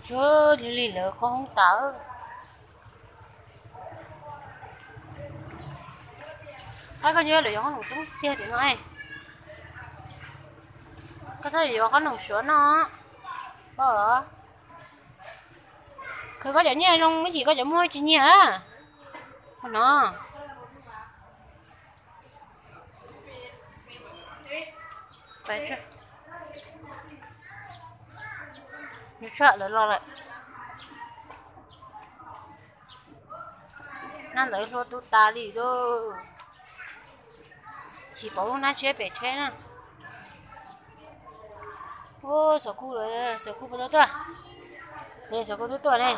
Sua li li lawv qoob tas. Qab koj nyob lawv yuav qoob noom tub tiag tim no. Koj txhob yuav qoob noom suav no. Pom los? Khaws koj cov nyiaj zoo ib chim koj cov muag tsis nyiag. Qhov no. Nws tshaj lawv los lawm. Nab ntawd hlua tu tas li lauj. Tsis pom lub nab tshiab pem tsheb na. Ub, xov kuj, xov kuj puas tau tuaj? Xov kuj twb tuaj ne.